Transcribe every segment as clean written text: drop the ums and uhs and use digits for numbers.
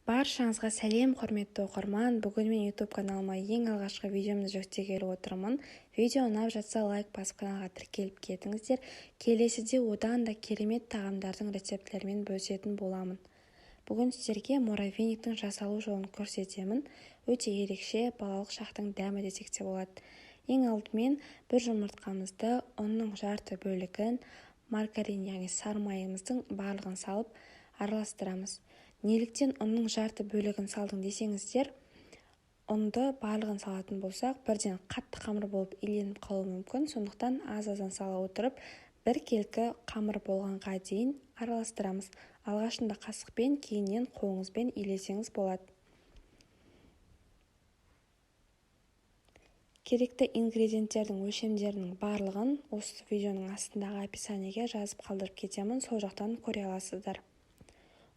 Баршаңызға сәлем, құрметті оқырман! Бүгін мен YouTube каналыма ең алғашқы видеомды жүктегелі отырмын. Видео ұнап жатса, лайк басып, каналға тіркеліп кетіңіздер. Келесіде одан да керемет тағамдардың рецептілерімен бөлісетін боламын. Бүгін сіздерге муравейниктің жасалу жолын көрсетемін. Өте ерекше, балалық шақтың дәмі десек те болады. Ең алдымен бір жұмыртқамызды, ұнның жарты бөлігін, маргарин, яғни сары майымыздың барлығын салып араластырамыз. Неліктен ұнның жарты бөлігін салдың десеңіздер, ұнды барлығын салатын болсақ, бірден қатты қамыр болып иленіп қалуы мүмкін. Сондықтан аз-аздан сала отырып, біркелкі қамыр болғанға дейін араластырамыз. Алғашында қасықпен, кейіннен қолыңызбен илесеңіз болады. Керекті ингредиенттердің өлшемдерінің барлығын осы видеоның астындағы описаниеге жазып қалдырып кетемін, сол жақтан көре аласыздар.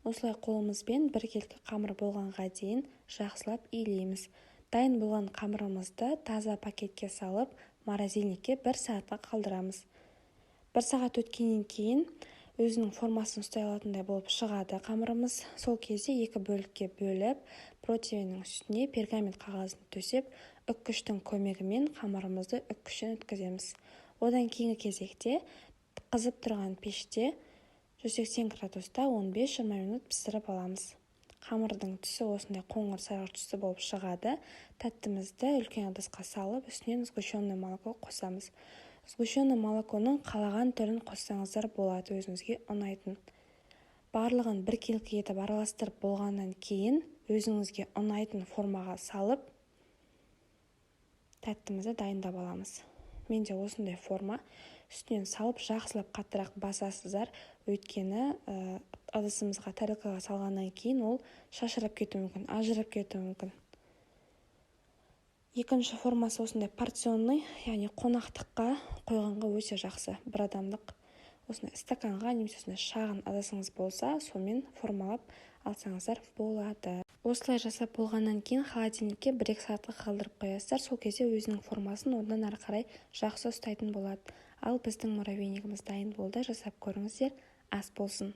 Осылай қолымызбен біркелкі қамыр болғанға дейін жақсылап илейміз. Дайын болған қамырымызды таза пакетке салып, морозильникке бір сағатқа қалдырамыз. Бір сағат өткеннен кейін өзінің формасын ұстай алатындай болып шығады қамырымыз. Сол кезде екі бөлікке бөліп, противеннің үстіне пергамент қағазын төсеп, үккіштің көмегімен қамырымызды үккіштен өткіземіз. Одан кейінгі кезекте қызып тұрған пеште 180 градуста 15-20 минут пісіріп аламыз. Қамырдың түсі осындай қоңыр сарғыш түсті болып шығады. Тәттімізді үлкен ыдысқа салып, үстінен сгущенное молоко қосамыз. Сгущенное молоконың қалаған түрін қоссаңыздар болады, өзіңізге ұнайтын. Барлығын біркелкі етіп араластырып болғаннан кейін өзіңізге ұнайтын формаға салып, тәттімізді дайындап аламыз. Менде осындай форма. Үстінен салып, жақсылап қаттырақ басасыздар, өйткені ыдысымызға, тарелкаға салғаннан кейін ол шашырап кетуі мүмкін, ажырап кетуі мүмкін. Екінші формасы осындай порционный, яғни қонақтыққа қойғанға өте жақсы. Бір адамдық осындай стаканға немесе осындай шағын ыдысыңыз болса, сонымен формалап алсаңыздар болады. Осылай жасап болғаннан кейін холодильникке 1-2 сағатқа қалдырып қоясыздар. Сол кезде өзінің формасын одан ары қарай жақсы ұстайтын болады. Ал біздің муравейнигіміз дайын болды. Жасап көріңіздер. Ас болсын.